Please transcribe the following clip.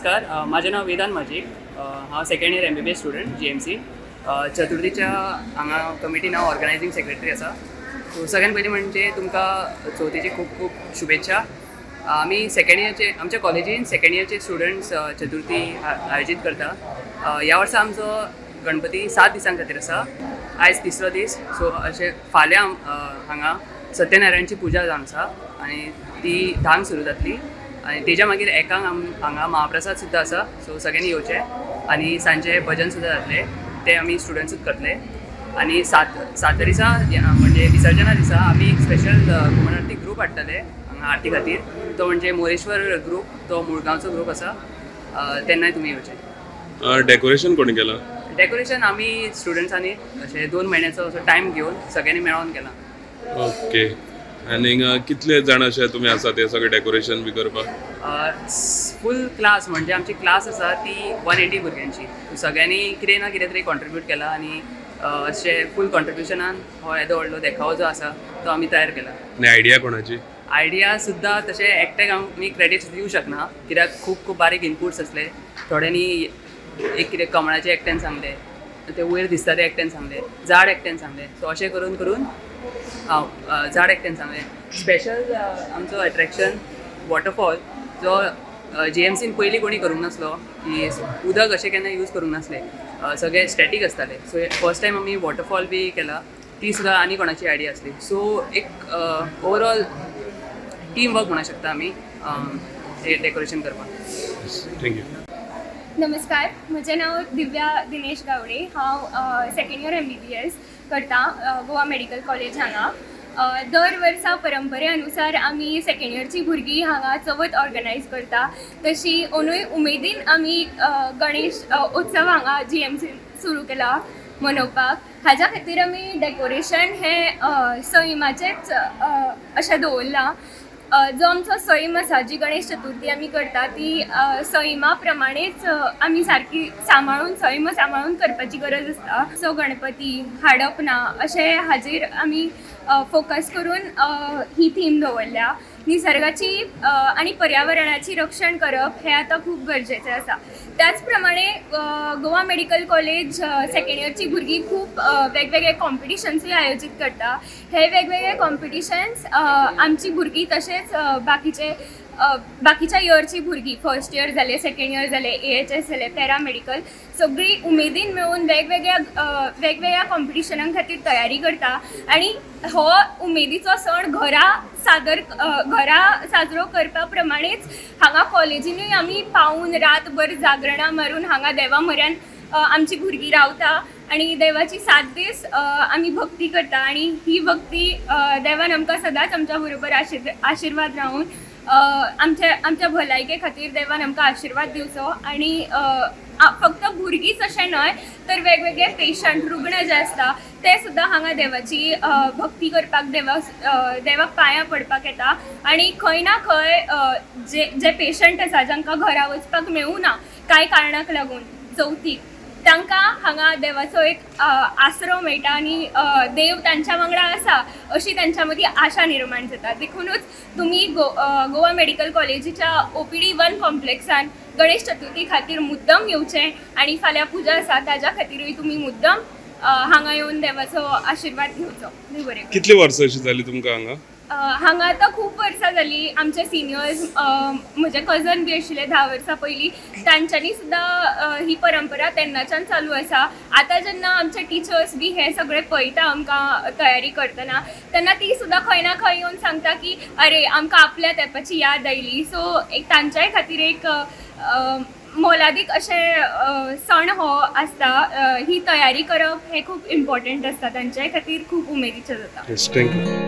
नमस्कार, माझे नाव वेदांत माजीक. हांव second year MBBS student GMC. चतुर्थीच्या हांगा कमिटीन हांव ऑर्गनायझींग सेक्रेटरी आसा. सो सगळ्यात पयलीं म्हणजे तुमकां चवथीची खूब खूब शुभेच्छा. आमी सेकेंड इयरचे, आमच्या कॉलेजीन सेकेंड इयरचे स्टुडंट्स चतुर्थी आयोजीत करता. ह्या वर्सा आमचो गणपती 7 दिसां खातीर आसा. आयज तिसरो दीस. सो अशें फाल्यां हांगा सत्यनारायणची पुजा जावन आसा आनी ती 10 सुरू जातली आनी तेज्या मागीर 1 हांगा महाप्रसाद सुद्दां आसा. सो सगळ्यांनी येवचें आनी सांजे भजन सुद्दां जातलें, तें आमी स्टुडंट्सूच करतले. आनी सात दिसा म्हणजे विसर्जना दिसा आमी एक स्पेशल घुमट आरती ग्रूप हाडटले हांगा आरती खातीर. तो म्हणजे मोरेश्वर ग्रूप, तो मुळगांवचो ग्रूप आसा. तेन्नाय तुमी येवचें. डेकोरेशन कोणी केलां? डेकोरेशन आमी स्टुडंट्सांनी अशें 2 म्हयन्याचो असो टायम घेवन सगळ्यांनी मेळोन केलां. ओके, आनी कितले जाण अशे तुमी आसा ते सगळे डेकोरेशन बी करपाक? फूल क्लास म्हणजे आमची क्लास आसा ती 180 भुरग्यांची. सगळ्यांनी कितें ना कितें तरी कॉन्ट्रिब्यूट केलां आनी अशें फूल कॉन्ट्रिब्युशनान हो येदो व्हडलो देखावो जो आसा तो आमी तयार केला. आनी आयडिया कोणाची? आयडिया सुद्दां तशें एकट्याक आमी क्रेडिट्स दिवं शकना, कित्याक खूब खूब बारीक इनपुट्स आसले. थोड्यांनी एक कितें कमळाचें एकट्यान सांगलें, तें वयर दिसता तें एकट्यान सांगलें, झाड एकट्यान सांगलें. सो अशें करून करून हांव झाड एकट्यान सांगलें. स्पेशल आमचो एट्रेक्शन वॉटरफॉल जो GMCन पयलीं कोणी करूंक नासलो, की उदक अशें केन्ना यूज करूंक नासलें, सगळे स्टॅटीक आसताले. सो फर्स्ट टायम आमी वॉटरफॉल बी केला, ती सुद्दां आनी कोणाची आयडिया आसली. सो एक ओवरऑल टीम वर्क म्हणूंक शकता आमी हें डेकोरेशन करपाक. Thank you. नमस्कार, म्हजें नांव दिव्या दिनेश गावडे. हांव सेकेंड इयर MBBS करता गोवा मेडिकल कॉलेज हांगा. दर वर्सा परंपरे अनुसार आमी सेकेंड इयरची भुरगीं हांगा चवथ ऑर्गनायज करता. तशी अंदूय उमेदीन आमी गणेश उत्सव हांगा GMC सुरू केला मनोवपाक. हाज्या खातीर आमी डेकोरेशन हें सैमाचेंच अशें दवरलां. जो आमचो सैम आसा, जी गणेश चतुर्थी आमी करता ती सैमा प्रमाणेच आमी सारकी सांबाळून, सैम सांबाळून करपाची गरज आसता. सो गणपती हाडप ना अशें हाजेर आमी फोकस करून ही थीम दवरल्या. निसर्गाची आनी पर्यावरणाची रक्षण करप हें आतां खूब गरजेचें आसा. त्याच प्रमाणे गोवा मेडिकल कॉलेज सेकेंड इयरची भुरगीं खूब वेगवेगळे कॉम्पिटिशन्सूय आयोजीत करता. हे वेगवेगळे कॉम्पिटिशन्स आमची भुरगीं तशेंच बाकीच्या इयरची भुरगीं, फर्स्ट इयर जाले, सेकेंड इयर जाले, AHS जाले, पॅरामेडिकल, सगळीं उमेदीन मेळून वेगवेगळ्या वेगवेगळ्या कॉम्पिटिशनां खातीर तयारी करता. आनी हो उमेदीचो सण घरा साजरो करपा प्रमाणेच हांगा कॉलेजीनूय आमी पावून रातभर जागरणां मारून हांगा देवा म्हऱ्यान आमची भुरगीं रावता आनी देवाची 7 दीस आमी भक्ती करता. आनी ही भक्ती देवान आमकां सदांच आमच्या बरोबर आशिर्वाद रावून आमच्या भलायके खातीर देवान आमकां आशिर्वाद दिवचो. आनी फक्त भुरगींच अशें न्हय तर वेगवेगळे पेशंट, रुग्ण जे आसता ते सुद्दां हांगा देवाची भक्ती करपाक, देवाक पांयां पडपाक येता. आनी खंय ना खंय जे जे पेशंट आसा जांकां घरा वचपाक मेळूं ना कांय कारणाक लागून चवथीक, तांकां हांगा देवाचो एक आसरो मेळटा आनी देव तांच्या वांगडा आसा अशी तांच्या मदीं आशा निर्माण जाता. देखुनूच तुमी गोवा मेडिकल कॉलेजीच्या OPD 1 कॉम्प्लेक्सान गणेश चतुर्थी खातीर मुद्दम येवचें आनी फाल्यां पुजा आसा ताज्या खातीरूय तुमी मुद्दम हांगा येवन देवाचो आशिर्वाद घेवचो. बरें. कितली वर्सां अशी जाली तुमकां हांगा? हांगा आतां खूब वर्सां जाली. आमचे सिनियर्स, म्हजे कजन बी आशिल्ले 10 वर्सां पयलीं, तांच्यांनी सुद्दां ही परंपरा तेन्नाच्यान चालू आसा. आतां जेन्ना आमचे टिचर्स बी हे सगळे पळयता आमकां तयारी करतना, तेन्ना ती सुद्दां खंय ना खंय येवन सांगता की अरे आमकां आपल्या तेंपाची याद आयली. सो एक तांच्याय खातीर एक मोलादीक अशें सण हो आसता. ही तयारी करप हें खूब इम्पॉर्टंट आसता, तांच्याय खातीर खूब उमेदीचें जाता. Thank you.